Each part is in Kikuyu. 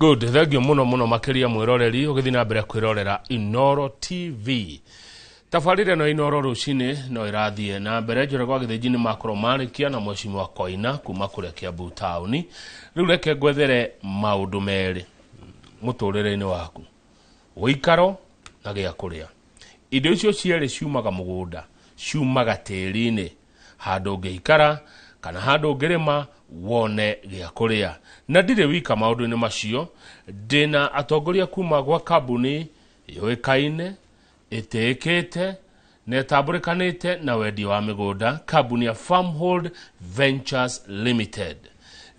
Good, thank you muno muno makiria mwiroreri ugithii na mbere kwirorera Inoro TV. Tabarĩra ĩno Inoro rũcinĩ no ĩrathiĩ na mbere. Njũra gwa Gĩthĩnji nĩ makorwo marĩkia na mheshimiwa Koina kuma kũrĩa Kiambu taũni. Rĩu reke ngwethere maũndũ merĩ mũtũrĩre-inĩ waku, ũikaro na gĩa kũrĩa. Indo icio cierĩ ciumaga mũgũnda, ciumaga tĩri-inĩ, handũ ũngĩikara kana handũ ũngĩrĩma wone gĩa kũrĩa. Na ndirĩ wika maũndũ-inĩ macio, ndĩna atongoria kuma gwa kambuni yũĩkaine, ĩtĩĩkĩte na ĩtambũrĩkanĩte na wendia wa mĩgũnda, kambuni ya Farmhold Ventures Limited.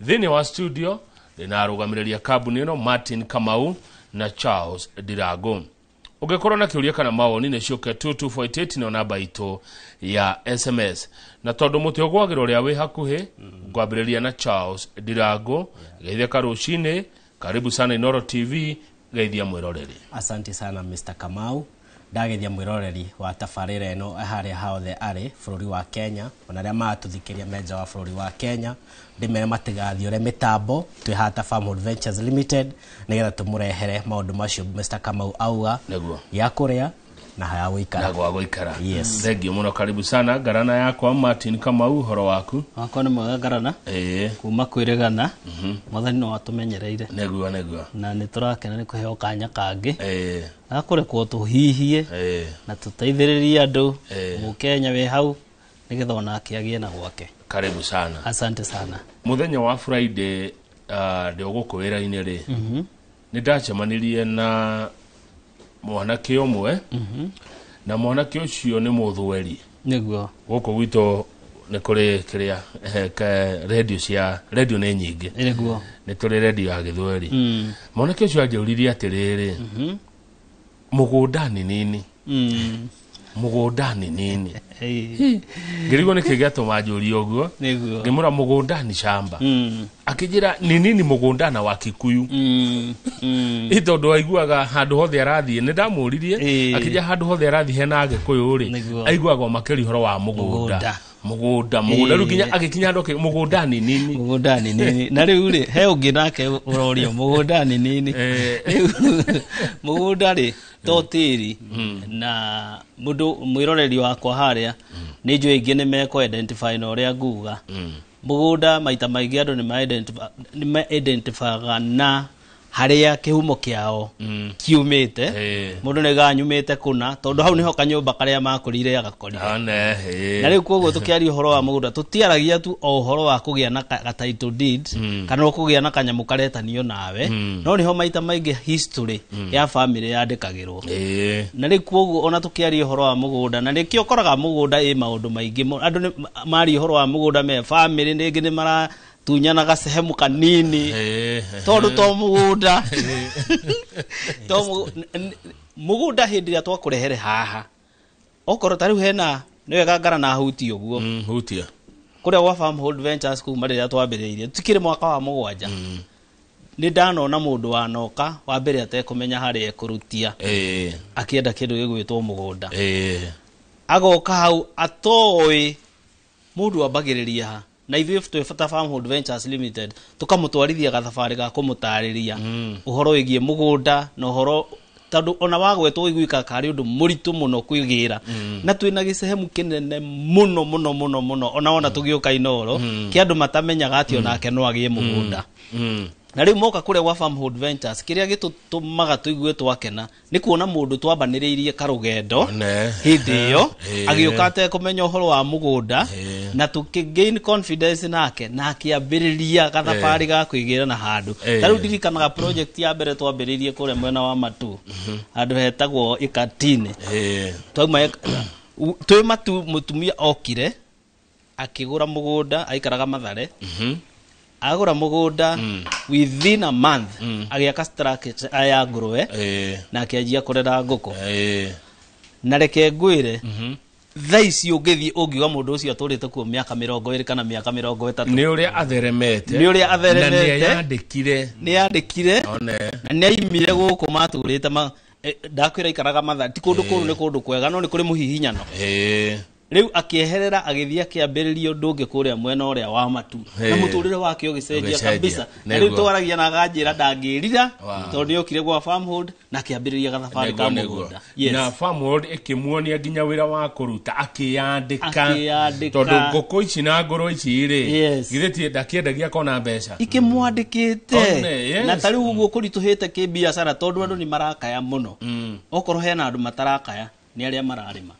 Thĩinĩ wa studio ndĩna arũgamĩrĩri a kambuni ĩno, Martin Kamau na Charles Ndirango. Ũngĩkorwo na kĩũria kana mawoni, nĩ ciũke 2248, nĩyo namba itũ ya SMS. Na tondũ mũtĩ ũgwagĩra ũrĩa wĩ hakuhĩ, ngwambĩrĩria na Charles Ndirango. Geithĩka rũcinĩ, karibu sana Inoro TV, geithia mwĩroreri. Asante sana, Mr. Kamau. Ndagethia mwĩroreri wa tabarĩra ĩno harĩa hothe arĩ bũrũri wa Kenya, ona arĩa maratũthikĩria me nja wa bũrũri wa Kenya, ndĩmere matigathiũre mĩtambo. Twĩ haha ta Farmhold Ventures Limited nĩgetha tũmũrehere maũndũ macio Mr. Kamau auga, gĩa kũrĩa na haya gũikara. Na gwa gũikara. Yes. Thank you mũno, karibu sana. Ngarana yakwa Martin Kamau, ũhoro waku? Wakwa nĩ mwega, ngarana. Kuma kwĩrĩgana, Mwathani no atũmenyereire. Nĩguo. Na nĩ tũrakena nĩ kũheo kanya kangĩ gakũrekwo tũhihie na tũteithĩrĩrie andũ, mũkenya wĩ hau, nĩgetha onake agĩe na gwake. Karibu sana. Asante sana. Mũthenya wa Friday, ndĩ gũkũ wĩra-inĩ rĩ, nĩ ndacemanirie na mwanake ũmwe, na mwanake ũcio nĩ mũthweri. Gũkũ gwitũ nĩ kũrĩ kĩrĩa radio, cia radio nĩ nyingĩ. Nĩ tũrĩ radio ya gĩthweri. Mwanake ũcio anjũririe atĩrĩrĩ, mũgũnda ni nini? Mũgũnda ni nini? Ngĩrigwo nĩkĩ gĩatũma njũrie ũguo. Ngĩmwĩra mũgũnda ni shamba. Akĩnjĩra ni nini mũgũnda na wa Kikuyu. Ĩ tondũ aiguaga handũ hothe arathiĩ, nĩ ndamũririe, akĩnjĩra handũ hothe arathiĩ hena Agĩkũyũ rĩ, aiguaga o makĩria ũhoro wa mũgũnda. Mũgũnda. Mũgũnda, mũgũnda. Rĩu nginya agĩkinya handũ mũgũnda ni nini? Mũgũnda ni nini? Na rĩu rĩ, he ũngĩ nake ũrorio mũgũnda ni nini? Rĩu mũgũnda rĩ, to tĩri. Na mũndũ mwĩroreri wakwa harĩa, nĩ njũĩ aingĩ nĩ mekũ identify na ũrĩa nguga. Mũgũnda maita maingĩ andũ nĩ ma-identifyaga na harĩa kĩhumo kĩao kiumĩte. Mũndũ nĩ ganyumĩte kũna, tondũ hau nĩho kanyũmba karĩa makũrire agakorire. One, Na rĩu koguo tũkĩaria ũhoro wa mũgũnda, tũtiaragia tu o ũhoro wa kũgĩa na ga title deed kana kũgĩa na kanyamũ karetanio nawe, no nĩho maita maingĩ history ya family yandĩkagĩrwo. Na rĩu koguo ona tũkĩaria ũhoro wa mũgũnda, na nĩkĩo ũkoraga mũgũnda ĩ maũndũ maingĩ. Andũ nĩ maria ũhoro wa mũgũnda me family, rĩngĩ nĩ maratunyana gacehemu kanini, tondũ to mũgũnda, to mũgũnda hĩndĩ ĩrĩa twakũrehere haha, okorwo ta rĩu hena nĩ wega ngara na huti ũguo. Hutia. Kũrĩa gwa Farmhold Ventures, kuma rĩrĩa twambĩrĩirie, tukĩrĩ mwaka wa 7, nĩ ndanona mũndũ wanoka wa mbere atekũmenya harĩa ekũrutia, akĩenda kĩndũ gĩgwĩtwo mũgũnda. Agoka hau atoĩ mũndũ ambagĩrĩria ha, na ithuĩ twĩ ta Farmhold Ventures Limited tũkamũtwarithia gathabarĩ ga kũmũtarĩria ũhoro wĩgiĩ mũgũnda, na ũhoro tondũ ona wagwetwo ũiguĩkaga karĩ ũndũ mũritũ mũno kwĩgĩra. Na twĩna gĩcehemu kĩnene mũno mũno mũno mũno, ona wona tũgĩũka Inoro, kĩa andũ matamenyaga atĩ onake no agĩe mũgũnda. Na rĩu moka kũrĩa gwa Farmhold Ventures, kĩrĩa gĩtũtũmaga tũigue twakena nĩ kuona mũndũ twambanĩrĩirie karũgendo One. hĩndĩ ĩyo agĩũka atekũmenya ũhoro wa mũgũnda, na tũkĩ gain confidence nake na akĩambĩrĩria gathabarĩ ga kwĩgĩra na handũ. Ta rĩu ndirikanaga project ya mbere twambĩrĩirie kũrĩa mwena wa Matu, handũ hetagwo Ikatini. Twauma twĩ Matu, mũtumia okire akĩgũra mũgũnda, aikaraga Mathare. Agũra mũgũnda, within a month agĩaka structure ya ngũrwe na akĩanjia kũrera ngũkũ. Na reke ngwĩre, thaa ici ũngĩthiĩ ũngiuga mũndũ ũcio atũrĩte kuo mĩaka 20 kana mĩaka 30. Nĩ ũrĩa atheremete. Nĩ ũrĩa Na atheremete. nĩ yandĩkire. Nĩ yandĩkire. One. Na nĩ aimire gũkũ matũrĩte ma, ndakwĩra ikaraga Mathare, ti kũndũ kũru, nĩ kũndũ kwega, no nĩ kũrĩ mũhihinyano. Rĩu akĩeherera agĩthiĩ akĩambĩrĩria ũndũ ũngĩ kũrĩa mwena ũrĩa wa matu, na mũtũrĩre wake ũgĩcenjia kabisa. Na rĩu twaragia na akanjĩra ndangĩrira, tondũ nĩ okire gwa Farmhold na akĩambĩrĩria gathabarĩ ka mũgũnda. Na Farmhold ĩkĩmuonia nginya wĩra wa kũruta, akĩyandĩka, tondũ ngũkũ ici na ngũrũ ici rĩ, githĩ ti ndakĩendagia kona mbeca ikĩmwandĩkĩte. Na ta rĩu ũguo kũritũhĩte kĩbiacara, tondũ andũ nĩ marakaya mũno. Okorwo hena andũ matarakaya nĩ arĩa mararĩma,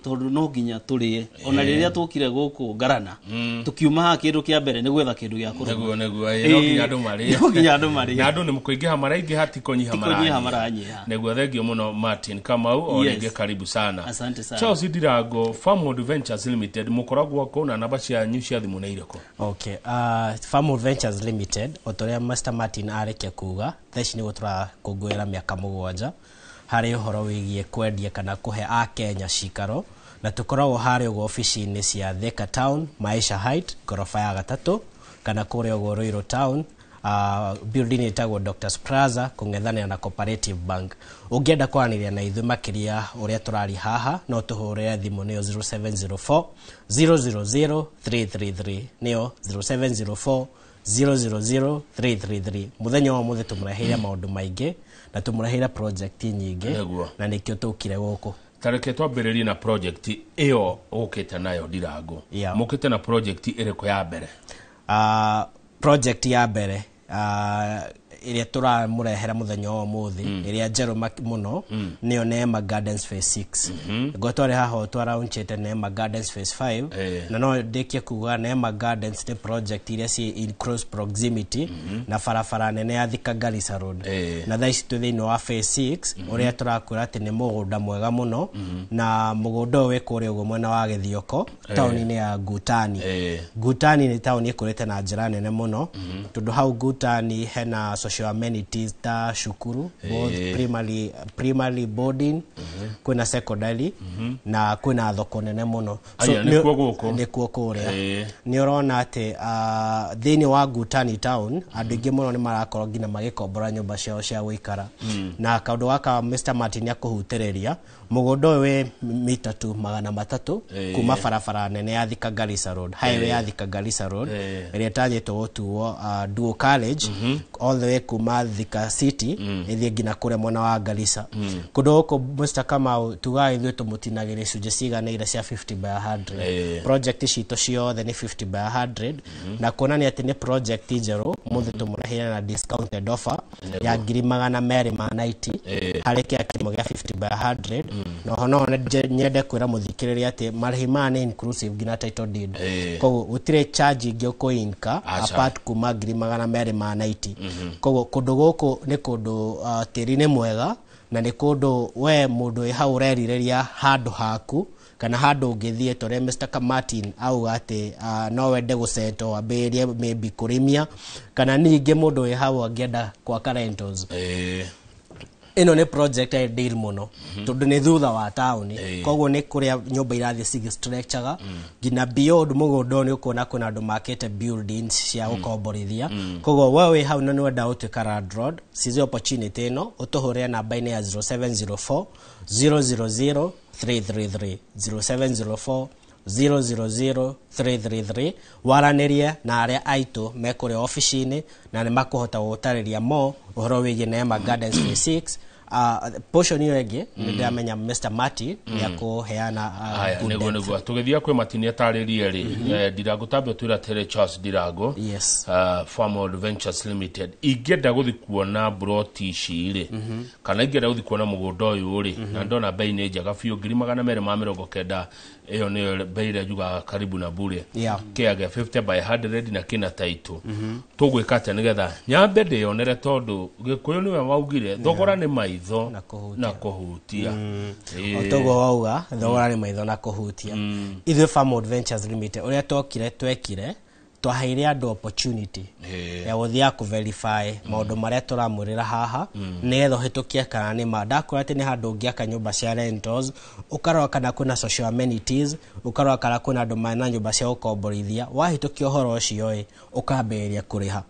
tondũ no nginya tũrĩe. Ona rĩrĩa tũkire gũkũ Ngarana, tũkiuma haha kĩndũ kĩa mbere nĩ gwetha kĩndũ gĩa kũrũma. Nĩguo, no nginya andũ marĩe. No nginya andũ marĩe. Na andũ nĩ kũingĩha maraingĩha, ti kũnyiha maranyiha. Nĩguo, thengio mũno Martin Kamau, o rĩngĩ karibu sana. Asante sana. Charles Ndirango, Farmhold Ventures Limited, mũkoragwo kũ na namba cianyu cia thimũ nĩ irĩkũ? Okay, Farmhold Ventures Limited, o ta ũrĩa Mr. Martin arĩkia kuga, thaa ici nĩguo tũrakũngũĩra mĩaka 7 harĩ ũhoro wĩgiĩ kwendia kana kũhe Akenya cikaro, na tũkoragwo harĩa ũguo obici-inĩ cia Thika Town, Maisha Height, ngoroba ya 3, kana kũrĩa ũguo Ruiru Town, building ĩtagwo Doctors Plaza, kũng'ethanĩra na Cooperative Bank. Ũngĩenda kwaranĩria na ithuĩ makĩria ũrĩa tũrari haha, no tũhũrĩre thimũ nĩyo 0704 000 333, nĩyo 0704 000 333. Mũthenya wa ũmũthĩ tũmũreheire maũndũ maingĩ na tũmũreheire project nyingĩ, na nĩkĩo tũkire gũkũ. Tareke twambĩrĩrie na project ĩyo ũkĩte nayo Ndirango. Mũkĩte na project ĩrĩkũ ya mbere? Project ya mbere ĩrĩa tũramũrehera mũthenya wa ũmũthĩ, ĩrĩa njerũ mũno, nĩyo Neema Gardens Phase 6. Ngo twarĩ haha twaraunchĩte Neema Gardens Phase 5, na no ndĩkie kuga Neema Gardens nĩ project iria ciĩ in close proximity na barabara nene ya Thika Garissa Road. Na thaa ici twĩ thĩinĩ wa Phase 6, ũrĩa tũrakwĩra atĩ nĩ mũgũnda mwega mũno, na mũgũnda ũyũ wĩ kũrĩa ũguo mwena wa Gĩthioko, taũni-inĩ ya Ngutani. Ngutani nĩ taũni ĩkũrĩte na njĩra nene mũno, tondũ hau Ngutani hena social amenities ta cukuru, both primary boarding, kwĩna secondary, na kwĩna thoko nene mũno. So, nĩkuo gũkũ? Nĩkuo kũrĩa. Nĩ ũrona atĩ thĩinĩ wa Ngutani town andũ aingĩ mũno nĩ marakorwo nginya magĩkombora nyũmba ciao cia gũikara. Na kaũndũ gaka Mr. Martin akũhutĩrĩria, mũgũnda ũyũ wĩ mita tu 300 kuma barabara nene ya Thika Garissa Road, highway ya Thika Garissa Road, ĩrĩa ĩtanyĩtwo gũtuo Dual College, all the way kuma Thika City ĩthiĩ nginya kũrĩa mwena wa Garissa. Kũndũ gũkũ Mr. Kamau tugaga ithuĩ tũmũtinagĩria icunjĩ ciganĩire cia 50 by 100. Project citũ ciothe nĩ 50 by 100, na kuonania atĩ nĩ project njerũ, mũthĩ tũmũreheire na discounted offer ya 290,000 harĩ kĩa kĩmo gĩa 50 by 100. Na oho no nyende kwĩra mũthikĩrĩria atĩ marĩhi maya nĩ inclusive nginya title deed. Koguo gũtirĩ charge ingĩ ũkũinka apart kuma 290,000. Koguo kũndũ gũkũ nĩ kũndũ tĩri nĩ mwega, na nĩ kũndũ we mũndũ wĩ hau ũrerirĩria handũ haku kana handũ ũngĩthiĩ, ta ũrĩa Mr. Martin auga atĩ no wende gũceto wambĩrĩrie maybe kũrĩmia, kana ningĩ mũndũ wĩ hau angĩenda gwaka rentals. Ĩno nĩ project ideal mũno, tondũ nĩ thutha wa taũni, koguo nĩ kũrĩa nyũmba irathiĩ cigĩ-stretchaga nginya beyond mũgũnda ũyũ. Nĩ ũkuona kwĩna andũ makĩte buildings cia gũkomborithia. Koguo we wĩ hau na nĩ wenda gũtuĩka landlord, seize opportunity ĩno, ũtũhũrĩre namba-inĩ ya 0704 000 333, 0704 000 333, waranĩrie na arĩa aitũ me kũrĩa obici-inĩ, na nĩ makũhota gũgũtarĩria mo ũhoro wĩgiĩ Neema Gardens Phase 6. Portion ĩyo ĩngĩ nĩ ndĩramenya Mr. Martin nĩ akũheana good depth. Nĩguo tũgĩthiĩ kwĩ Martin atarĩrie rĩ, Ndirango tambe twĩra atĩrĩ, Charles Ndirango, Farmhold Ventures Limited, ingĩenda gũthiĩ kuona broti ici rĩ, kana ingĩenda gũthiĩ kuona mũgũnda ũyũ rĩ, na ndona bei nĩ njega biũ, 290,000, ĩyo nĩyo bei ĩrĩa njugaga karibu na bure, kĩa gĩa 50 by 100 na kĩna title, tũgwĩka atĩa nĩgetha nyambe ndĩyonere, tondũ Gĩkũyũ nĩwe waugire thogora nĩ maitho na kũhutia. O toguo wauga, thogora nĩ maitho na kũhutia. Ithuĩ Farmhold Ventures Limited, ũrĩa twokire twekire, twaheire andũ opportunity ya gũthiaga kũ-verify maũndũ marĩa tũramwĩrĩra haha, nĩgetha ũhĩtũkie kana nĩ ma. Ndakwĩra atĩ nĩ handũ ũngĩaka nyũmba cia rentals, ũkarora kana kwĩna social amenities, ũkarora kana kwĩna andũ mena nyũmba cia gũkomborithia. Wahĩtũkia ũhoro ũcio ĩ, ũkambĩrĩria kũrĩha.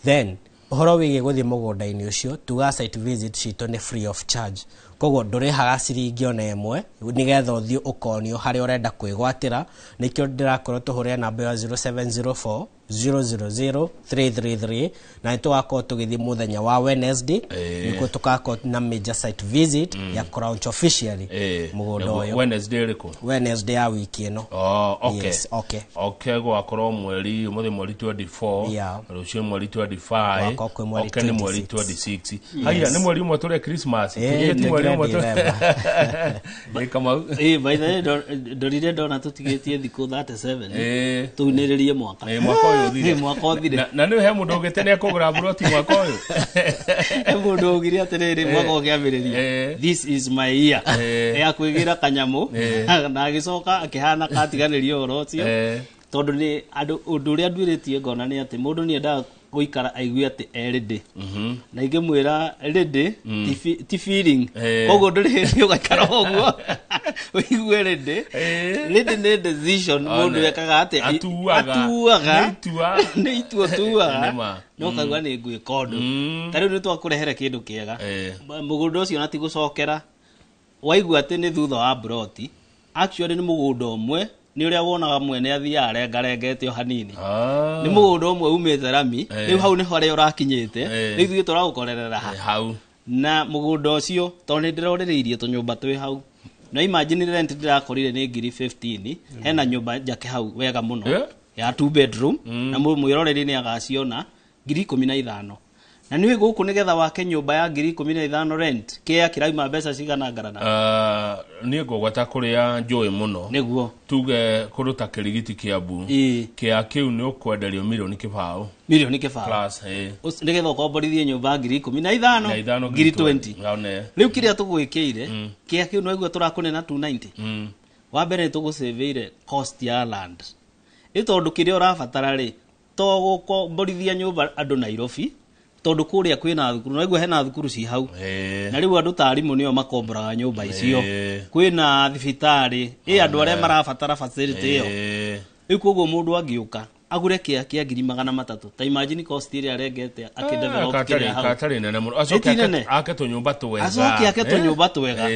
Then ũhoro wĩgiĩ gũthiĩ mũgũnda-inĩ ũcio, tugaga site visit citũ nĩ free of charge. Koguo ndũrĩhaga ciringi ona ĩmwe nĩgetha ũthiĩ ũkonio harĩa ũrenda kwĩgwatĩra. Nĩkĩo ndĩrakorwo tũhũrĩre namba ya 0704 000 333 na nĩtũgakorwo tũgĩthiĩ mũthenya wa Wednesday, nĩkuo tũgakorwo na major site visit ya kũlaunch officially mũgũnda ũyũ. Wednesday ĩrĩkũ? Wednesday ya wiki ĩno. Oh, okay. Yes, okay. Okay, gwakorwo mweri ũmũthĩ mweri 24, Yeah. rũciũ mweri 25, Gwakorwo kwĩ mweri okay, nĩ mweri 26. 26. Haya, nĩ mweri ũmwe tũrĩa Christmas. Eh, Tũgĩte ti mweri nĩ ũmwe December. Ĩ, Kamau. Ĩ, by the way, ndorire ndona tũtigĩtie thikũ 37 tũunĩrĩrie mwaka. Ĩ, mwaka ũyũ ũthire. Ĩ, mwaka ũthire. Na nĩ he mũndũ ũgĩte nĩ ekũgũra buroti mwaka ũyũ. He mũndũ augire atĩrĩrĩ mwaka ũkĩambĩrĩria, "This is my year," ya kwĩgĩra kanyamũ, na agĩcoka akĩhana katiganĩria ũhoro ũcio, tondũ nĩ andũ ũndũ ũrĩa nduĩrĩtie ngona nĩ atĩ mũndũ nĩ endaga gũikara aigue atĩ e ready, na ingĩmwĩra ready ti feeling. Koguo ndũrĩ hĩndĩ ũgaikara ũguo ũigue ready. Ready nĩ decision mũndũ ekaga atĩ Atuaga. Atuaga. Nĩ itua. Nĩ itua ũtuaga. Nĩ ma. No ũkaigua nĩ ngwĩka ũndũ. Ta rĩu nĩ twakũrehere kĩndũ kĩega. Mũgũnda ũcio na ti gũcokera waigua atĩ nĩ thutha wa broti, actually nĩ mũgũnda ũmwe, nĩ ũrĩa wonaga mwene athiaga arengarengete o hanini. Nĩ mũgũnda ũmwe umĩte rami. Rĩu hau nĩho harĩa ũrakinyĩte. Rĩu ithuĩ tũragũkorerera ha Hau. Na mũgũnda ũcio, tondũ nĩ ndĩrorĩrĩirie tũnyũmba twĩ hau, na imagine rent ndĩrakorire nĩ ngiri 15, hena nyũmba njake hau wega mũno ya two bedroom, na mwĩroreri nĩ agaciona ngiri 15. Na nĩ gũkũ nĩgetha wake nyũmba ya ngiri 15 rent, kĩa kĩrauma mbeca cigana ngarana? Niĩ ngũgwata kũrĩa njũĩ mũno, Nĩguo. Tuge kũndũ ta Kĩrigiti, Kĩambu, kĩa kĩu nĩ ũkwenderio mirioni 20. Mirioni 20 plus. Nĩgetha ũkomborithie nyũmba ngiri 15, na ithano, ngiri 20. 20. Rĩu kĩrĩa tũgwĩkĩire kĩa kĩu noiguo tũrakũnena 290. Wa mbere nĩ tũgũcĩvĩire cost ya land, ĩ tondũ kĩrĩa ũrabatara rĩ to gũkomborithia nyũmba andũ Nairobi, tondũ kũrĩa kwĩna thukuru, naigua hena thukuru ci hau, na rĩu andũ ta arimũ nĩo makomboraga nyũmba icio. Kwĩna thibitarĩ, ĩ andũ arĩa marabatara facility ĩyo. Rĩu koguo mũndũ angĩũka agũre kĩa kĩa ngiri 300, ta imagine cost ĩrĩa arengete akĩdevelop kĩrĩa hau. Katarĩ nene mũno, acoke Ĩti nene. ake tũnyũmba twega. Acoke ake tũnyũmba twega.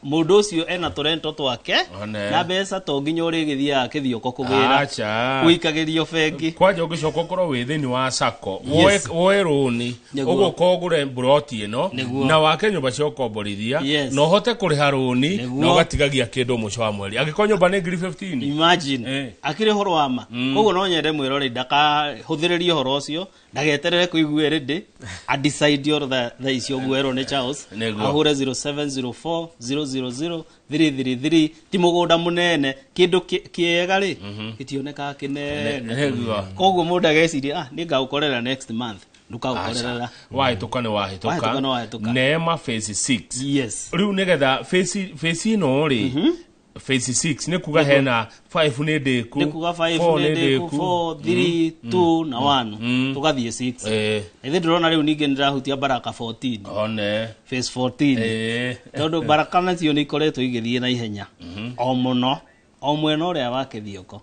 Mũndũ ũcio ena tũrento twake. One. Na mbeca to nginya ũrĩgĩthiaga kĩthioko kũgĩra, Acha. ũikagĩrio bengi. Kwanja ũngĩcoka ũkorwo wĩ thĩinĩ wa sacco, Yes. woe rũni, Nĩguo. ũgũka ũgũre mburoti ĩno Nĩguo. na wake nyũmba cia ũkomborithia, na ũhote kũrĩha rũni, Nĩguo. na ũgatigagia kĩndũ mũico wa mweri angĩkorwo nyũmba nĩ ngiri 15. Imagine. Akĩrĩ ũhoro wa ma. Koguo no nyende mwĩroreri ndakahũthĩrĩrie ũhoro ũcio, ndageterere kũigua ready adecide oro thaa icio ũguo erwo nĩ Charles. Nĩguo. Ahũre 0704 000 333. Ti mũgũnda mũnene, kĩndũ kĩega rĩ gĩtionekaga kĩnene. Nĩguo. Koguo mũndũ ageciria, "Ah, nĩ ngaũkorera next month." Ndũkaũkorerera. Wahĩtũka nĩ wahĩtũka. Wahĩtũka nĩ wahĩtũka. Neema phase 6. Yes. Rĩu nĩgetha phase ĩno rĩ, phase 6 nĩ kuga hena 5 nĩ ndĩku. Nĩ kuga 5 4. Nĩ ndĩku 4, 3, 2 na 1, tũgathiĩ 6. Ithe ndĩrona rĩu ningĩ nĩndĩrahutia Baraka 14. One. Phase 14. Tondũ Baraka nacio nĩ ikoretwo igĩthiĩ na ihenya o mũno, o mwena ũrĩa wa Kĩthioko,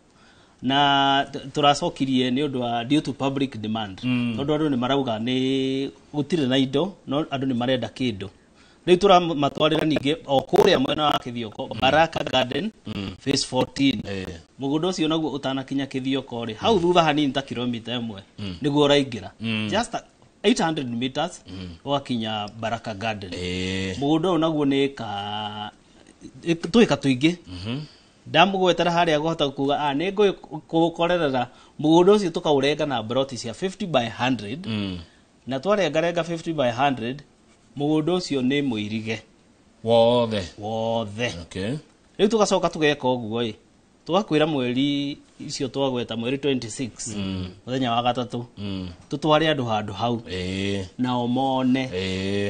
na tũracokirie nĩ ũndũ wa due to public demand, tondũ andũ nĩ marauga nĩ gũtirĩ na indo, no andũ nĩ marenda kĩndũ. Rĩu tũramatwarĩra ningĩ o kũrĩa mwena wa Kĩthioko, Baraka Garden phase 14. Mũgũnda ũcio naguo ũtanakinya Kĩthioko rĩ, hau thutha hanini ta kilomita 1 nĩguo ũraingĩra, just 800 meters ũgakinya Baraka Garden. Mũgũnda ũyũ naguo nĩ ĩka twĩka tũingĩ ndamũgwetera harĩa ngũhota kuga, ah, nĩ ngũkorerera mũgũnda ũcio, tũkaũrenga na broti cia 50 by 100. Na twarengarenga 50 by 100, mũgũnda ũcio nĩ mũirige. Wothe. Wothe. Okay. Rĩu tũgacoka tũgeka ũguo ĩ, tũgakwĩra mweri icio twagweta, mweri 26, mũthenya wa gatatũ, tũtware andũ handũ hau nao mone.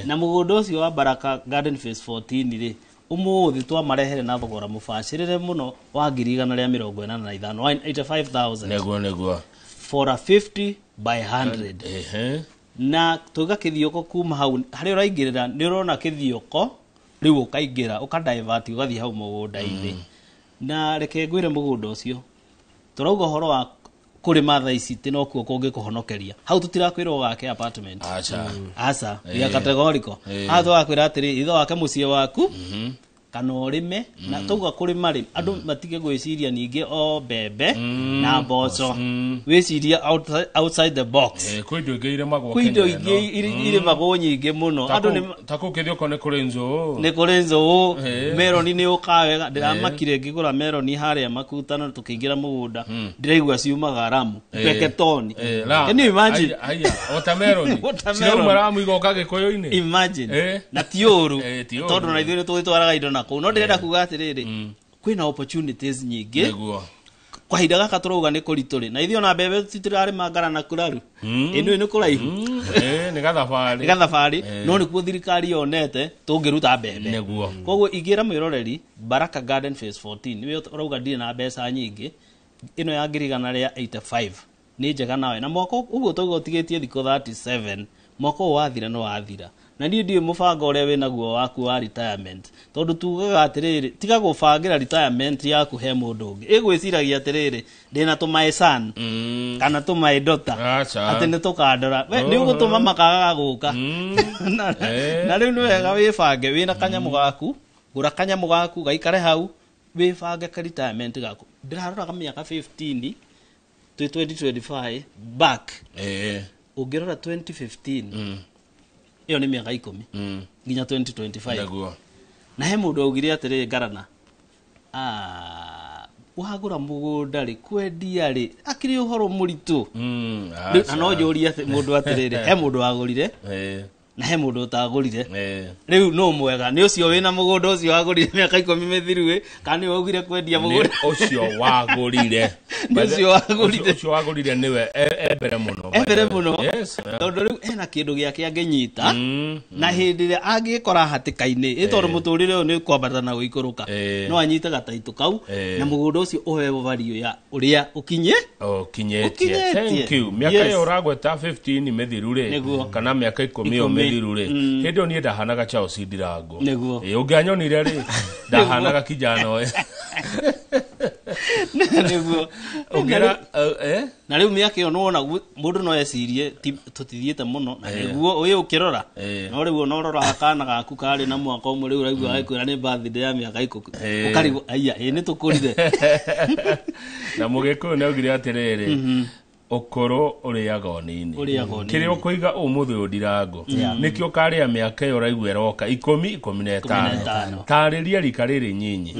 Na mũgũnda ũcio wa Baraka Garden phase 14 rĩ, ũmũthĩ twamarehere na thogora mũbacĩrĩre mũno wa ngiri 185, 185,000. Nĩguo. For a 50 by 100. Na tũgakĩthiũko kuma hau harĩa ũraingĩrĩra, nĩ ũrona kĩthiũko rĩu, ũkaingĩra ũkadivert ũgathiĩ hau mũgũnda-inĩ. Na reke ngwĩre, mũgũnda ũcio tũrauga ũhoro wa Kũrĩma thaa ici ti nokuo kũngĩkũhonokeria. Hau tũtirakwĩra ũgake apartment. Aca. Aca, ya categorical. Haha tũgakwĩra atĩrĩ, ithe wake mũciĩ waku kana ũrĩme. Na tauga kũrĩma rĩ, andũ matige gwĩciria ningĩ o mbembe na mboco. Wĩcirie outside the box. Kwĩ indo ingĩ irĩmagwo. Kwĩ indo Kenya ingĩ ĩno. irĩmagwo nyingĩ mũno. Ta Andũ ta kũu Kĩthioko nĩ kũrĩ nzũũ. Nĩ kũrĩ nzũũ. Meroni nĩ ũkaga wega. Ndĩramakire ngĩgũra meroni harĩa Makutano, tũkĩingĩra mũgũnda, ndĩraigua ciumaga Ramu peketoni. Can you imagine? Haya, watermelon. Watermelon. Cirauma Ramu igoka Gĩkũyũ-inĩ. Imagine. Na ti ũru, Ti ũru. tondũ na ithuĩ nĩ tũgĩtwaraga indo na kũu. No ndĩrenda kuga atĩrĩrĩ, kwĩna opportunities nyingĩ. Kahinda gaka tũrauga nĩ kũritũ rĩ, na ithuĩ ona mbembe tũtirarĩma ngara na kuraru ĩno nĩ kũraihu. Nĩ gathabarĩ. Nĩ gathabarĩ, no nĩkuo thirikari yonete tũngĩruta mbembe. Koguo ingĩra mwĩroreri, Baraka Garden Phase 14, nĩwe ũrauga ndirĩ na mbeca nyingĩ, ĩno ya 185,000 nĩ njega nawe. Na mwaka ũguo tauga ũtigĩtie thikũ 37, mwaka ũyũ wathira nĩ wathira. Na niĩ ndiũĩ mũbango ũrĩa wĩnaguo waku wa retirement, tondũ tugaga atĩrĩrĩ, tiga gũbangĩra retirement yaku he mũndũ ũngĩ ĩgwĩciragia atĩrĩrĩ, ndĩna tũmaĩ son kana tũmaĩ daughter Aca. atĩ nĩ tũkandora. We nĩ ũgũtũma makagaga gũka. Na rĩu nĩ wega wĩbange wĩna kanyamũ gaku, gũra kanyamũ gaku gaikare hau, wĩbange ka retirement gaku. Ndĩraroraga mĩaka 15 twĩ 2025 back. Ũngĩrora 2015, ĩyo nĩ mĩaka 10 nginya 2025. Na he mũndũ augire atĩrĩrĩ, ngarana, "Ah, wagũra mũgũnda rĩ, kwendia rĩ, akĩrĩ ũhoro mũritũ." Rĩu, na no njũrie mũndũ atĩrĩrĩ, he mũndũ wagũrire na he mũndũ ũtagũrire. Rĩu no mwega nĩ ũcio wĩna mũgũnda ũcio wagũrire mĩaka 10 mĩthiru ĩ, kana nĩwe waugire kwendia Nĩ mũgũnda? Ũcio wagũrire. Nĩ ũcio wagũrire. Ũcio wagũrire nĩwe e mbere mũno. E mbere mũno. Tondũ rĩu ena kĩndũ gĩake angĩnyita, na hĩndĩ ĩrĩa angĩkora hatĩka-inĩ ĩ, tondũ mũtũrĩre ũyũ nĩ kwambata na gũikũrũka, no anyite gataitũ kau na mũgũnda ũcio ũheo value ya ũrĩa ũkinye Ũkinyĩtie. Ũkinyĩtie. Thank you. Mĩaka ĩyo ũragweta 15 mĩthiru rĩ, kana mĩaka 10 ĩyo 10. Mĩthiru rĩ, hĩndĩ ĩyo niĩ ndahanaga Charles Ndirango. Ũngĩanyonire rĩ, ndahanaga kijana ũyũ. Ũngĩra eh? Na rĩu mĩaka ĩyo nĩwona mũndũ no ecirie tũtithiĩte mũno na nĩguo ũyũ ũkĩrora. No rĩu ona ũroraga kana gaku karĩ na mwaka ũmwe, rĩu ũraigua agĩkwĩra nĩ birthday ya mĩaka 10, ũkarigwo aiya ĩ nĩ tũkũrire. Na mũgĩkũyũ nĩ augire atĩrĩrĩ, ũkũrũ ũrĩaga ũnini. Ũrĩaga ũnini. Kĩrĩa ũkũiga ũmũthĩ ũyũ, Ndirango, nĩkĩo ũkarĩa mĩaka ĩyo ũraigua ĩroka 10, 15. 15. Tarĩria rika rĩrĩ nyinyi,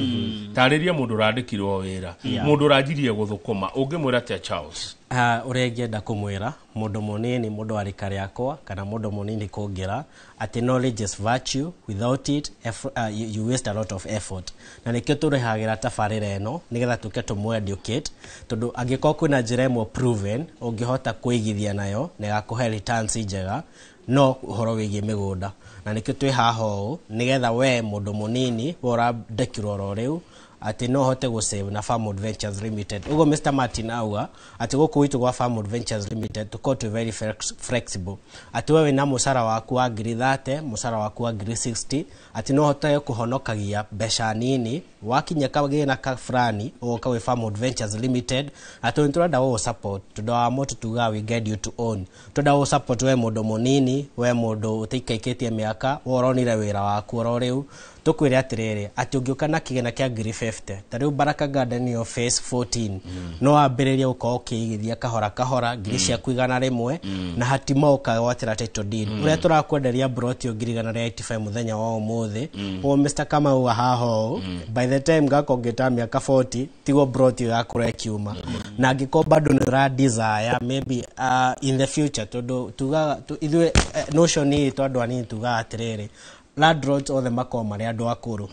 tarĩria mũndũ ũrandĩkirwo wĩra, mũndũ ũranjirie gũthũkũma, ũngĩmwĩra atĩa, Charles? Ah, ũrĩa ingĩenda kũmwĩra mũndũ mũnini, mũndũ wa rika rĩakwa kana mũndũ mũnini kũngĩra, atĩ knowledge is virtue. Without it you waste a lot of effort. Na nĩkĩo tũrĩhagĩra tabarĩra ĩno, nĩgetha tũke tũmũ educate, tondũ angĩkorwo kwĩna njĩra ĩmwe proven ũngĩhota kwĩigithia nayo na ĩgakũhe returns njega, no ũhoro wĩgiĩ mĩgũnda. Na nĩkĩo twĩ haha ũũ, nĩgetha we mũndũ mũnini, we ũrandĩkirwo oro rĩu, atĩ no hote gũsave na Farmwood Ventures Limited. Ũguo Mr Martin auga atĩ gũkũ gwitũ gwa Farmwood Ventures Limited tũkorwo twĩ very flexible, atĩ we wĩna mũcara waku wa 30,000, mũcara waku wa 60,000, atĩ no hote kũhonokagia mbeca nini, wakinya kagĩna ka fulani ũgoka gwĩ Farmwood Ventures Limited. Atĩ nĩ tũrenda gũgũ support, tondũ wa moto tugaga we guide you to own. Tũrenda gũgũ support we mũndũ mũnini, we mũndũ ũtaikaikĩtie mĩaka, we ũronire wĩra waku oro rĩu, tũkwĩre atĩrĩrĩ, atĩ ũngĩũka na kĩgĩna kĩa 50,000, ta rĩu Baraka Garden yo phase 14, no wambĩrĩrie gũkorwo ũkĩigithia kahora kahora 100,000 ciaku na hatima ũkagwatĩra title deed. Ũrĩa tũrakwenderia broti 185,000 mũthenya wa ũmũthĩ ũguo Mr Kamau haha ũũ, by the time gakongĩta mĩaka 40, tiguo broti ĩyo ĩgakorwo ĩkiuma. Na angĩkorwo bado nĩ ũra desire maybe in the future, tondũ tugaga ithuĩ notion ĩ andũ anini, tugaga atĩrĩrĩ, landlords othe makorwo marĩ andũ akũrũ.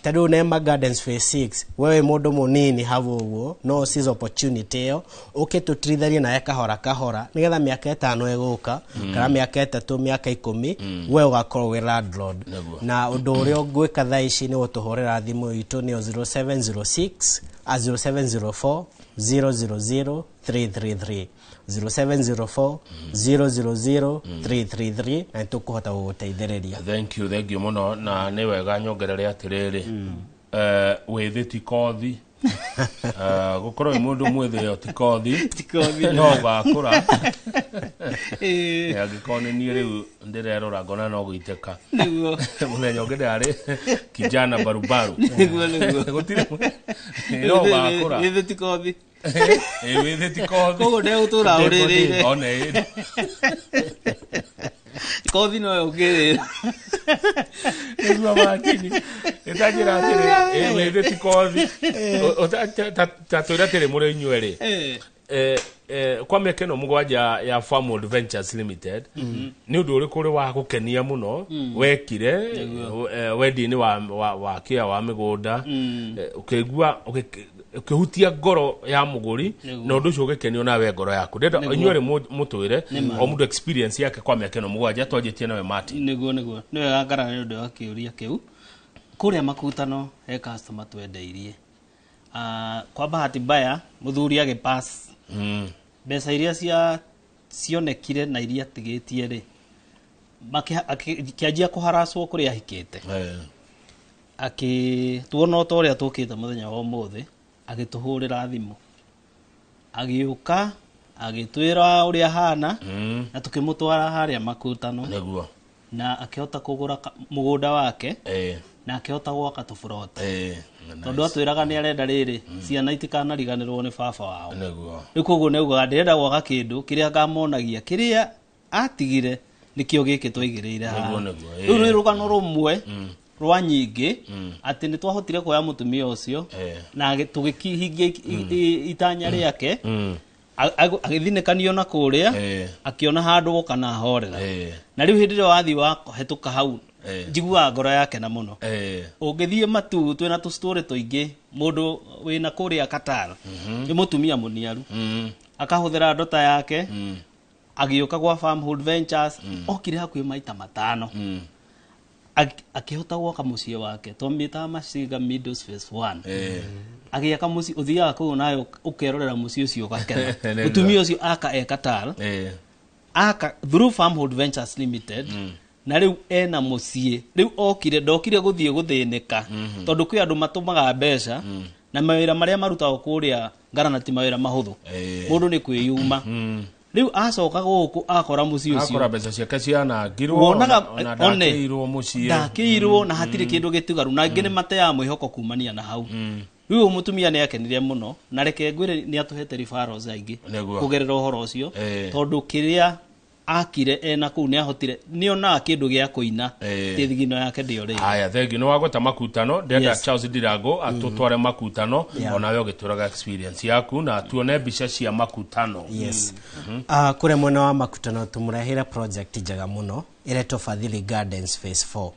Ta rĩu Nema Gardens phase 6, wewe mũndũ mũnini hau ũguo no seize opportunity ĩyo, ũke tũtirithanie nawe kahora kahora, nĩgetha mĩaka 5 ĩgũka kana mĩaka 3, mĩaka 10, we ũgakorwo wĩ landlord. Na ũndũ ũrĩa ũngwĩka thaa ici nĩ gũtũhũrĩra thimũ itũ, nĩyo 0706 0704 000 333, 0704 000 333, na nĩ tũkũhota gũgũteithĩrĩria. Thank you, thank you mũno. Na nĩ wega nyongerere atĩrĩrĩ, wĩthĩ ti kothi. Gũkorwo wĩ mũndũ mwĩthĩ ĩyo ti kothi no ũgakũra. Angĩkorwo nĩ niĩ rĩu ndĩrerora ngona no gũitĩka. Nĩguo. Mũthenya ũngĩ ndarĩ kijana barubaru. Nĩguo nĩguo. Gũtirĩ no ũgakũra. Wĩthĩ ti kothi. Wĩthĩ ti kothi. Koguo ndegũtũra ũrĩrĩire. One ĩ. Kothi no yũkĩrĩra. Nĩguo Martin. Ĩtanjĩra atĩrĩ, wĩthĩ ti kothi. Ta twĩre atĩrĩ mũrĩ inyuĩ erĩ. Kwa mĩaka ĩno mũgwanja ya Farmhold Ventures Limited, nĩ ũndũ ũrĩkũ ũrĩ wa gũkenia mũno wekire wendia-inĩ wa kĩa wa mĩgũnda, ũkĩigua ũkĩhutia ngoro ya mũgũri na ũndũ ũcio ũgĩkenio nawe ngoro yaku? Ndĩrenda inyuĩ erĩ mũtwĩre o mũndũ experience yake kwa mĩaka ĩno mũgwanja. Twanjĩtie nawe Martin. Nĩguo nĩguo. Nĩ wega Ngarara nĩ ũndũ wa kĩũria kĩu. Kũrĩa Makutano he customer twendeirie. Kwa bahati mbaya mũthuri agĩpass. Mbeca iria cia cionekire na iria atigĩtie rĩ, akĩanjia kũharacwo kũrĩa ahikĩte. Tuona o ta ũrĩa tũkĩte mũthenya wa ũmũthĩ, agĩtũhũrĩra thimũ, agĩũka agĩtwĩra ũrĩa ahana, na tũkĩmũtwara harĩa Makutano. Nĩguo. Na akĩhota kũgũra mũgũnda wake, na akĩhota gwaka tũburoti, tondũ atwĩraga nĩ arenda rĩrĩ ciana itikanariganĩrwo nĩ baba wao. Nĩguo. Rĩu koguo nĩ augaga ndĩrenda gwaka kĩndũ kĩrĩa ngamonagia kĩrĩa atigire nĩkĩo gĩkĩ twaigĩrĩire haha. Rĩu nĩ rũgano rũmwe rwa nyingĩ atĩ nĩ twahotire kuoya mũtumia ũcio na tũgĩkĩhingia itanya rĩake, agĩthinĩkanio na kũrĩa, akĩona handũ gũka na ahorera. Na rĩu hĩndĩ ĩrĩa wathiĩ wahetũka hau, njiguaga ngoro yake na mũno. Ũngĩthiĩ Matu twĩna tũstory tũingĩ, mũndũ wĩna kũrĩa Qatar nĩ mũtumia mũniaru, akahũthĩra ndota yake, agĩũka gwa Farmhold Ventures, okire hakuhĩ maita 5, akĩhota gwaka mũciĩ wake, twamĩtaga Masinga Meadows Phase 1. Agĩaka mũciĩ, ũthiaga kũu nayo ũkerorera mũciĩ ũcio ũgakena. Mũtumia ũcio aka e Qatar, aka through Farmhold Ventures Limited, na rĩu ena mũciĩ. Rĩu okire, ndokire gũthiĩ gũthĩnĩka, tondũ kwĩ andũ matũmaga mbeca na mawĩra marĩa marutagwo kũrĩa Ngarana ti mawĩra mahũthũ, mũndũ nĩ kwĩyuma. Rĩu acoka gũkũ akora mũciĩ ũcio, akora mbeca ciake cianangirwo, wonaga ona ndakĩirwo mũciĩ, ndakĩirwo na hatirĩ kĩndũ gĩtigaru, na angĩ nĩ mateaga mwĩhoko kumania na hau. Rĩu mũtumia nĩ akenire mũno, na reke ngwĩre nĩ atũhete referrals aingĩ kũgerera ũhoro ũcio, tondũ kĩrĩa akire ena kũu nĩ ahotire, nĩ onaga kĩndũ gĩa kũina thigino yake ndĩorĩire. Haya, thengi nĩ wagweta Makutano. Ndĩrenda Charles Ndirango atũtware Makutano, onawe ũgĩtwĩraga experience yaku na tuone mbica cia Makutano. Yes. Kũrĩa mwena wa Makutano tũmũreheire project njega mũno ĩretwo Fadhili Gardens Phase 4.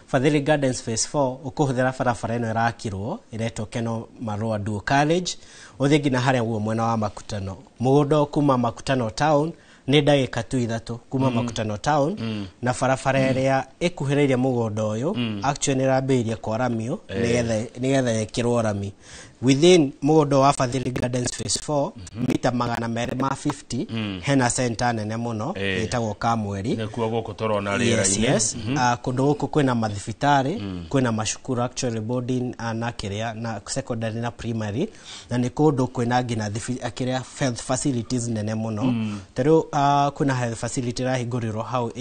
Fadhili Gardens Phase 4 ũkũhũthĩra barabara ĩno ĩrakirwo ĩretwo Keno Marua Dual College, ũthiĩ nginya harĩa guo mwena wa Makutano. Mũgũnda kuma Makutano town nĩ ndagĩka tu 3 kuma Makutano town, na barabara ĩrĩa ĩkuhĩrĩirie mũgũnda ũyũ actually nĩ ĩrambĩrĩirie kwaramio nĩgetha ĩkĩrwo rami. Within mũgũnda wa Fadhili Gardens Phase 4, mita 250 hena center nene mũno ĩtagwo Kamweri. Nĩkuo gũkũ tũrona rĩera-inĩ. Yes. Kũndũ gũkũ kwĩna mathibitarĩ, kwĩna macukuru actually boarding na kĩrĩa na secondary na primary, na nĩ kũndũ kwĩna nginya kĩrĩa health facilities nene mũno. Ta rĩu kwĩna health facility ĩrahingũrĩrwo hau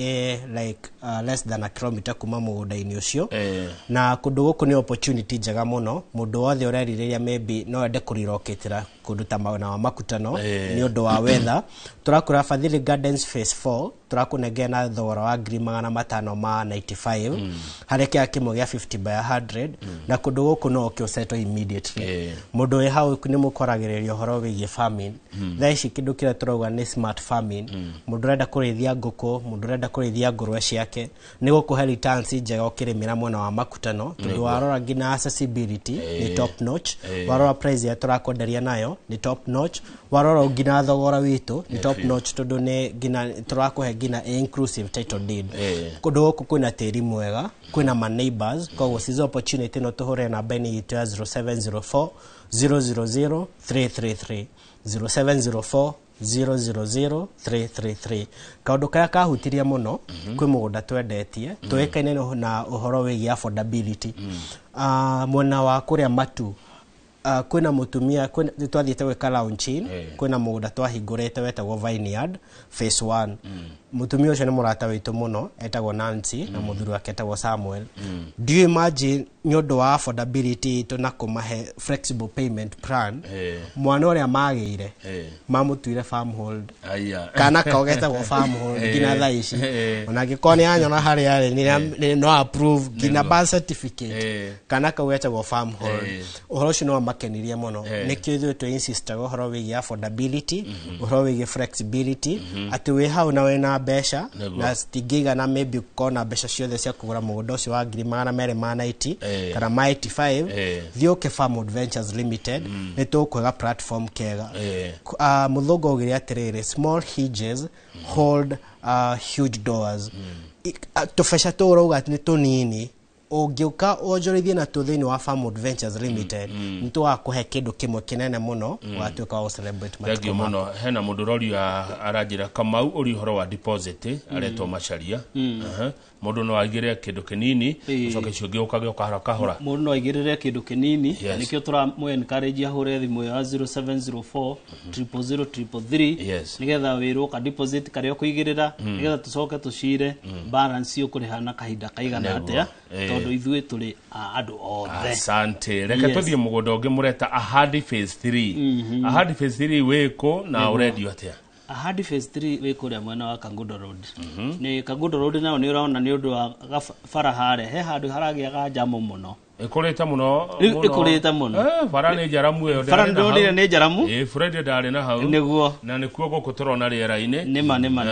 like less than a kilometer kuma mũgũnda-inĩ ũcio. Na kũndũ gũkũ nĩ opportunity njega mũno, mũndũ wothe ũrerirĩria maybe no ende kũrirokĩtĩra kũndũ ta mwena wa Makutano nĩ ũndũ wa weather. Tũrakũra Fadhili Gardens Phase 4 tũrakũnengera na thogora wa 595,000 harĩa kĩa kĩmwe gĩa 50 by 100, na kũndũ gũkũ no ũkĩ ũsettle immediately. Mũndũ wĩ hau nĩ mũkoragĩrĩria ũhoro wĩgiĩ farming. Thaa ici kĩndũ kĩrĩa tũrauga nĩ smart farming. Mũndũ ũrenda kũrĩithia ngũkũ, mũndũ ũrenda kũrĩithia ngũrwe ciake, nĩ gũkũhe returns njega ũkĩrĩmĩra mwena wa Makutano, tondũ warora nginya accessibility nĩ top notch, warora price ĩrĩa tũrakwenderia nayo nĩ top notch, warora nginya thogora witũ nĩ top notch, tondũ nĩ nginya tũrakũhe nginya inclusive title deed. Kũndũ gũkũ kwĩna tĩri mwega, kwĩna ma neighbors, koguo seize opportunity no tũhũre namba-inĩ itũ ya 0704 000 333, 0704 000 333. Kaũndũ karĩa kahutirie mũno kwĩ mũgũnda twendetie tũĩkaine na ũhoro wĩgiĩ affordability. Mwena wa kũrĩa Matu Kwĩna mũtumia nĩ twathiĩte gwĩka launching, kwĩna mũgũnda twahingũrĩte wetagwo Vineyard Phase 1. Mũtumia ũcio nĩ mũrata witũ mũno, etagwo Nancy, na mũthuri wake etagwo Samuel. Do you imagine, nĩ ũndũ wa affordability itũ na kũmahe flexible payment plan, mwana ũrĩa magĩire mamũtuire Farmhold. Aya. Kana kau getagwo Farmhold nginya thaa ici. Ona angĩkorwo nĩ anyona harĩa arĩ, no approve nginya birth certificate. Kana kau getagwo Farmhold. Ũhoro ũcio nĩ wamakenirie mũno. Nĩkĩo ithuĩ twĩ insistaga ũhoro wĩgiĩ affordability, ũhoro wĩgiĩ flexibility, atĩ wĩ hau na wĩna mbeca na citingĩigana, maybe ũkorwo na mbeca ciothe cia kũgũra mũgũnda ũcio wa 290,000 kana ma 85, thiĩ ũke Farmhold Ventures Limited, nĩ tũkwega platform kega. Mũthũngũ augire atĩrĩrĩ, "Small hinges hold huge doors." Tũbeca tũu ũrauga atĩ nĩ tũnini, ũngĩũka wonjorithie natuo thĩinĩ wa Farmhold Ventures Limited, nĩ tũgakũhe kĩndũ kĩmwe kĩnene mũno, ũgatuĩka wa gũ-celebrate matukũ Thengiũ maku. mũno. Hena mũndũ ũroria, aranjĩra Kamau ũri ũhoro wa deposit, aretwo Macaria. Aha. Mũndũ no aigĩre kĩndũ kĩnini, ũcoke icio ũngĩ ũkage kahora kahora. Mũndũ no aigĩrĩre kĩndũ kĩnini. Nĩkĩo tũramũ encourage ahũre thimũ ya 0704 000 333, nĩgetha wĩrwo ka deposit karĩa ũkũigĩrĩra, nĩgetha tũcoke tũcire balance ũkũrĩha na kahinda kaigana atĩa, tondũ ithuĩ tũrĩ a andũ othe. Asante. Reke tũthiĩ mũgũnda ũngĩ mũreta Ahadi Phase 3. Ahadi Phase 3 wĩkũ na ũrendio atĩa? Ahadi Phase 3 wĩ kũrĩa mwena wa Kangundo Road. Nĩ Kangundo Road, nayo nĩ ũrona nĩ ũndũ wa bara harĩa he handũ haragĩaga njamu mũno. Ĩkũrĩte mũno. Rĩu Mũno. ĩkũrĩte mũno. Bara nĩ njaramu ĩyo. Bara Ndarĩ na hau. ndonire nĩ njaramu. Ĩ, Friday ndarĩ na hau. Na nĩkuo gũkũ tũrona rĩera-inĩ. Nĩma nĩma.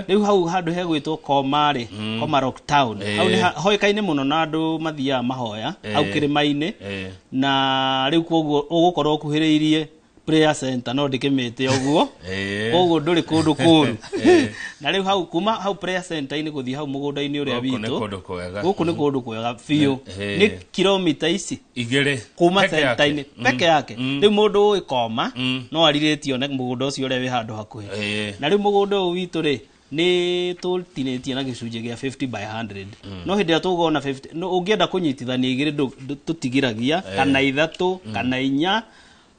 Rĩu hau handũ hegwĩtwo Koma rĩ, Koma Rock Town, hau nĩ hoĩkaine mũno na andũ mathiaga mahoya hau kĩrĩma-inĩ. Na rĩu koguo ũgũkorwo ũkuhĩrĩirie prayer center, no ndĩkĩmĩte ũguo. Koguo ndũrĩ kũndũ kũũru. Na rĩu hau, kuma hau prayer center-inĩ gũthiĩ hau mũgũnda-inĩ ũrĩa Gũkũ nĩ witũ, kũndũ kwega. Gũkũ nĩ kũndũ kwega biũ. Nĩ kilomita ici 2 kuma peke yake. center-inĩ peke yake. Rĩu mũndũ ũĩ Koma no arirĩtio nĩ mũgũnda ũcio ũrĩa wĩ handũ hakuhĩ. Na rĩu mũgũnda ũyũ witũ rĩ, nĩ tũtinĩtie na gĩcunjĩ gĩa 50 by 100, no hĩndĩ ĩrĩa tũgona 50, no ũngĩenda kũnyitithania igĩrĩ, tũtigiragia, kana ithatũ kana inya.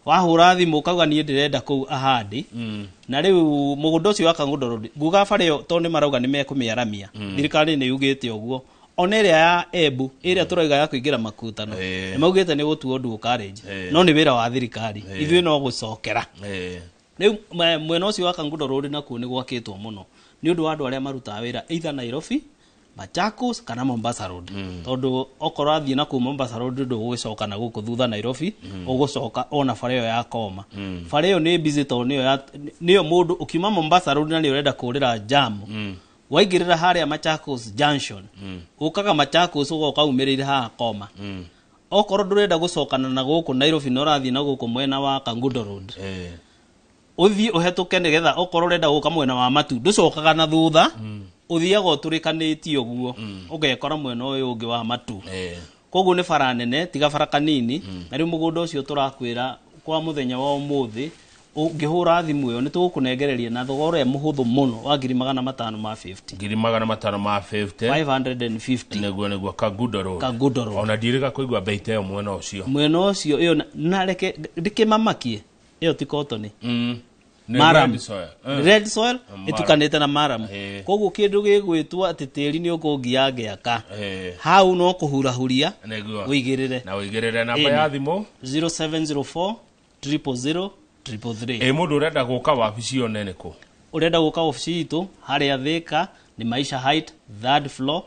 Wahũra thimũ ũkauga niĩ ndĩrenda kũu Ahadi. Na rĩu mũgũnda ũcio wa Kangundo Road, nguga bara ĩyo, tondũ nĩ marauga nĩ mekũmĩaramia, thirikari nĩ yugĩte ũguo, ona ĩrĩa ya Embu ĩrĩa tũrauga ya kũingĩra Makutano, nĩ maugĩte nĩ gũtuo dual carriage. No nĩ wĩra wa thirikari, ithuĩ no gũcokera. Rĩu mwena ũcio wa Kangundo Road nakuo nĩ gwakĩtwo mũno nĩ ũndũ wa andũ arĩa marutaga wĩra either Nairobi, Machakos kana Mombasa Road, tondũ okorwo athiĩ na kũu Mombasa Road, ndũgũgĩcoka na gũkũ thutha Nairobi, ũgũcoka ona bara ĩyo ya Koma. Bara ĩyo nĩ busy tondũ nĩyo mũndũ ũkiuma Mombasa Road na nĩ ũrenda kũrĩra jam, waingĩrĩra harĩa Machakos Junction, ũkaga Machakos ũgoka umĩrĩire haha Koma. Okorwo ndũrenda gũcokana na gũkũ Nairobi na ũrathiĩ na gũkũ mwena wa Kangundo Road, ũthiĩ ũhetũke, nĩgetha okorwo ũrenda gũka mwena wa Matu, ndũcokaga na thutha, ũthiaga ũtũrĩkanĩtie ũguo, ũgekora mwena ũyũ ũngĩ wa Matu. Koguo nĩ bara nene, tiga bara kanini. Na rĩu mũgũnda ũcio tũrakwĩra kwa mũthenya wa ũmũthĩ, ũngĩhũra thimũ ĩyo, nĩ tũgũkũnengereria na thogora ũrĩa mũhũthũ mũno wa 550,000. 550,000. 550. Nĩguo Kangundo Road. Kangundo Road. Ona ndirĩga kũigua bei ta ĩyo mwena ũcio. Mwena ũcio ĩyo na reke ndĩkĩmamakie, ĩyo ti kotoni. Nĩ Maram. red soil. Red soil Maram. ĩtukanĩte na maram. Koguo kĩndũ gĩgwĩtwo atĩ tĩri nĩ ũkũngia ngĩaka, hau no kũhurahuria, ũigĩrĩre. Na ũigĩrĩre. Namba ya thimũ? 0704 000 333. Ĩ, mũndũ ũrenda gũka wabici ĩyo nene kũ? Ũrenda gũka obici itũ harĩa Thĩka nĩ Maisha Height, third floor,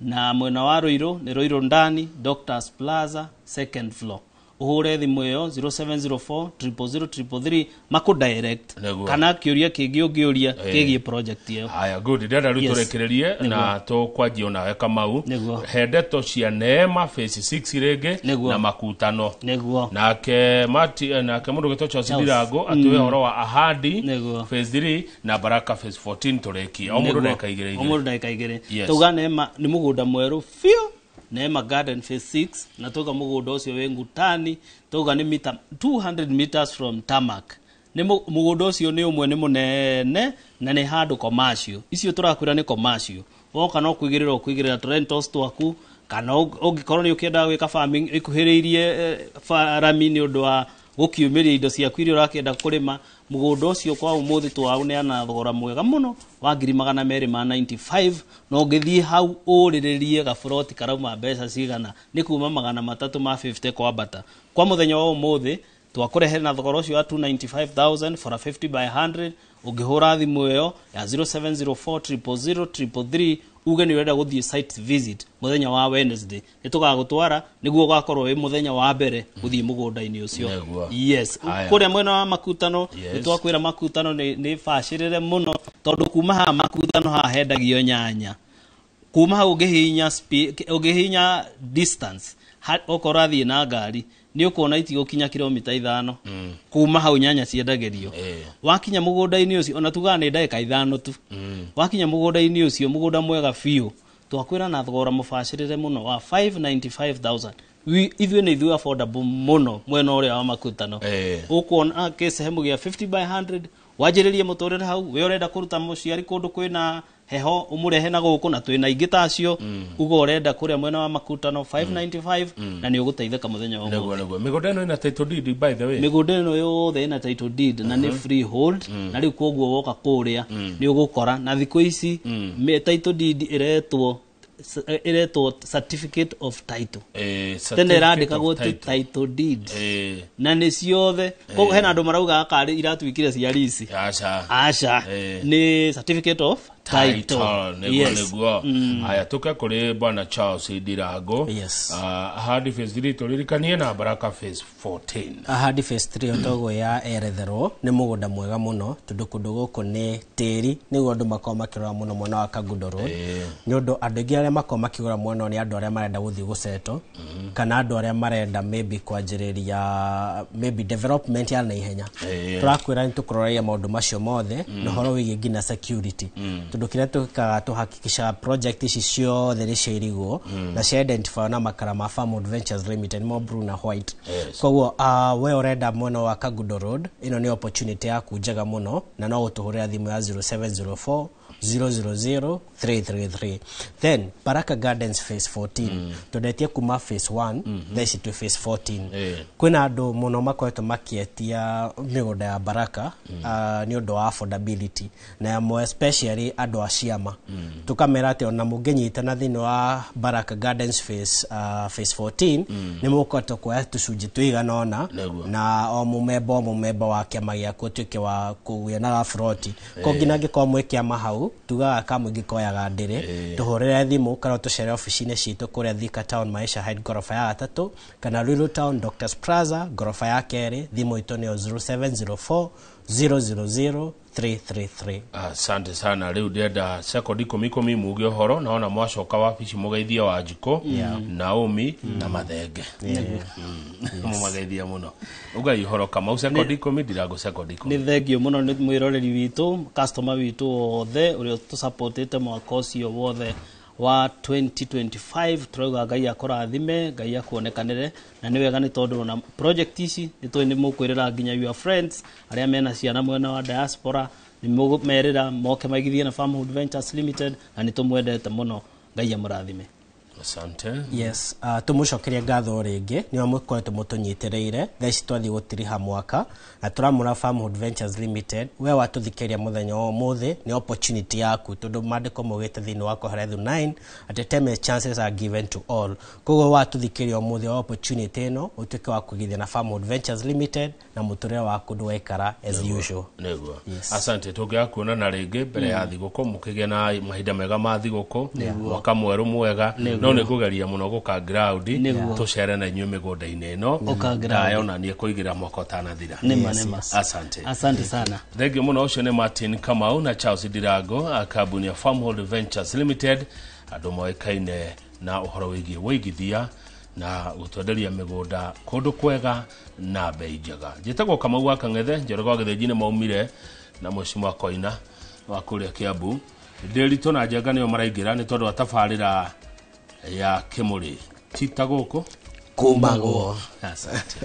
na mwena wa Ruiru nĩ Ruiru ndani, Doctors Plaza, second floor. Ũhũre thimũ ĩyo 0704 000 333, makũ direct kana kĩũria kĩngĩ ũngĩũria kĩgiĩ project ĩyo. Haya, good. Ndĩrenda rĩu tũrĩkĩrĩrie na tũkwanjia onawe Kamau. He ndeto cia Neema Phase 6 rĩngĩ na Makutano. Nake Mati, nake mũndũ gĩtwo Charles Charles. Ndirango atũhe ũhoro wa Ahadi Phase 3 na Baraka Phase 14. Tũrĩkie o mũndũ ndagĩka igĩrĩ O igĩrĩ. mũndũ ndagĩka 2. Tauga Neema nĩ mũgũnda mwerũ biũ, Neema Garden Phase 6, na tauga mũgũnda ũcio wĩ Ngutani, tauga nĩ mita 200 meters from tarmac. Nĩ mũgũnda ũcio nĩ ũmwe, nĩ mũnene na nĩ handũ commercial. Icio tũrakwĩra nĩ commercial. Woka no kwĩgĩrĩra, ũkwĩgĩrĩra rentals twaku Kana ũngĩkorwo nĩ ũkĩendaga gwĩka farming ĩkuhĩrĩirie rami nĩ ũndũ wa gũkiumĩria indo ciaku iria ũrakĩenda kũrĩma, mũgũnda ũcio kwa ũmũthĩ twaũneana thogora mwega mũno wa 295,000, na ũngĩthiĩ hau ũrĩrĩrie gaburoti karauma mbeca cigana, nĩ kuma 350 kwambata. Kwa mũthenya wa ũmũthĩ twakũrehere na thogora ũcio wa 295,000 for a 50 by 100. Ũngĩhũra thimũ ĩyo ya 0704 000 333 uge nĩ ũrenda gũthiĩ site visit mũthenya wa Wednesday, nĩ tũgagũtwara nĩguo ũgakorwo wĩ mũthenya wa mbere gũthiĩ mũgũnda-inĩ ũcio. Yes. Kũrĩa mwena wa Makutano, nĩ twakwĩra Makutano nĩ bacĩrĩre mũno, tondũ kuma haha Makutano haha hendagio nyanya. Kuma hau ũngĩhihinya distance, okorwo ũrathiĩ na ngari nĩ ũkuona itigũkinya kilomita 5 kuma hau nyanya ciendagĩrio. Wakinya mũgũnda-inĩ ũcio, ona tugaga nĩ ndagĩka 5 tu, wakinya mũgũnda-inĩ ũcio, mũgũnda mwega biũ, twakwĩra na thogora mũbacĩrĩre mũno wa 595,000. Ithuĩ nĩ ithuĩ affordable mũno mwena ũrĩa wa Makutano. Ũkuona kĩsehemu gĩa 50 by 100, wanjĩrĩrie mũtũrĩre hau, we ũrenda kũruta mũciari kũndũ kwĩna heho ũmũrehe na gũkũ, na twĩna ingĩ tacio, uga ũrenda kũrĩa mwena wa Makutano 595, na nĩ ũgũteithĩka mũthenya wa ũmũthĩ. Nĩguo. Mĩgũnda ĩno ĩna title deed, by the way. Mĩgũnda ĩno yothe ĩna title deed na nĩ freehold, na rĩu koguo woka kũrĩa nĩ ũgũkora na thikũ ici title deed ĩretwo certificate of title. Tene ĩrandĩkagwo title deed. Na nĩ ciothe. Koguo hena andũ maraugaga karĩ iratuĩkire cia lease. Aca. Aca. Nĩ certificate of title. Nĩguo. Haya, tũke kũrĩ Bwana Charles Ndirango. Yes. Ahadi phase 3 tũririkanie na Baraka phase 14. Ahadi phase 3 otoguo ya eretherwo nĩ mũgũnda mwega mũno, tondũ kũndũ gũkũ nĩ tĩri nĩguo andũ makoragwo makĩrora mũno mwena wa Kangundo Road. Nĩ ũndũ andũ aingĩ arĩa makoragwo makĩgũra mwena ũyũ nĩ andũ arĩa marenda gũthiĩ gũceto, kana andũ arĩa marenda maybe kwanjĩrĩria maybe development ya naihenya. Tũrakwĩra nĩ tũkũroragia maũndũ macio mothe na ũhoro wĩgiĩ nginya security, tondũ kĩrĩa twĩkaga tũhakikishaga project ici ciothe nĩ ciairigwo na cia identify na makara ma Farmwood Ventures Limited, mo blue na white. Koguo we ũrenda mwena wa Kangundo Road, ĩno nĩ opportunity yaku njega mũno, na no ũtũhũrĩra thimũ ya 0704 000 333. Then Baraka Gardens phase 14, twendetie kuma phase 1, thaa ici twĩ phase 14. Kwĩna andũ mũno makoretwo makĩetia mĩgũnda ya Baraka nĩ ũndũ wa affordability, na amwe especially andũ a ciama. Tũkamera atĩ ona mũngĩnyitana thĩinĩ wa Baraka Gardens phase 14, nĩ mũkũhota kuoya tũcunjĩ tũigana ũna, na o mũmemba wa kĩama gĩaku ũtuĩke wa kũgĩa na gaburoti. Koguo nginya angĩkorwo mwĩ kĩama hau, tugaga kamũingĩ koyaga ndĩrĩ, tũhũrĩre thimũ kana tũcere ofici-inĩ citũ kũrĩa Thika Town Maisha Heights ngoroba ya 3, kana Ruiru Town Doctors Plaza ngoroba ya 2. Thimũ itũ nĩyo 0704 000 333. Asante sana. Rĩu ndĩrenda sekondi 10 muge ũhoro, naona mwacoka wabici mũgeithie Wanjikũ, Naomi na Mathenge. Mũmageithie mũno. Ugai ũhoro Kamau sekondi 10, Ndirango sekondi 10. Nĩ thengio mũno nĩ mwĩroreri witũ, customer witũ wothe ũrĩa tũsupportĩte mwaka ũcio wothe wa 2025. Tũrauga Ngai akũrathime, Ngai akuonekanĩre, na nĩ wega nĩ tondũ ona project ici nĩ tũĩ nĩ mũkwĩrĩra nginya your friends arĩa mena ciana mwena wa diaspora, nĩ mũmerĩra moke maigithie na Farmwood Ventures Limited, na nĩ tũmwendete mũno. Ngai amũrathime. Asante. Yes, tumucokerie ngatho rĩngĩ nĩ mũkoretwo mũtũnyitĩrĩire. Thaa ici twathiĩ gũtiriha mwaka na tũramũra Farmwood Ventures Limited. We watũthikĩrĩria mũthenya wa ũmũthĩ nĩ opportunity yaku, tondũ maandĩko maugĩte thĩinĩ wa Kohelethu 9 atĩ 10 chances are given to all. Koguo watũthikĩrĩria ũmũthĩ wa opportunity ĩno, ũtuĩke wa kũigithia na Farmwood Ventures Limited na mũtũrĩre waku ndũgaikara as usual. Nĩguo. Yes. Asante, tũngĩaga kuonana rĩngĩ mbere ya thigũkũ, mũkĩgĩa na mahinda mega ma thigũkũ, mwaka mwerũ mwega. No nĩ ngũgeria mũno gũka ground tũcere na inyuĩ mĩgũnda-inĩ ĩno, Ũka ground. ndayona nĩ kũigĩra mwaka ũtanathira. Nĩma, nĩma. Asante. Asante sana. Thengiũ mũno. Ũcio nĩ Martin Kamau na Charles Ndirango a kambuni ya Farmhold Ventures Limited, andũ moĩkaine na ũhoro wĩgiĩ wĩigithia na gũtwenderia mĩgũnda kũndũ kwega na bei njega. Njĩtagwo Kamau wa Kang'ethe, Njoroge wa Gĩthĩnji nĩ maumire na Mheshimiwa Koina wa kũrĩa Kiambu. Ndĩritũ na Njenga nĩo maraingĩra nĩ tondũ wa tabarĩra ya Kĩmũrĩ. Ti ta gũkũ Kumagwo. Asante.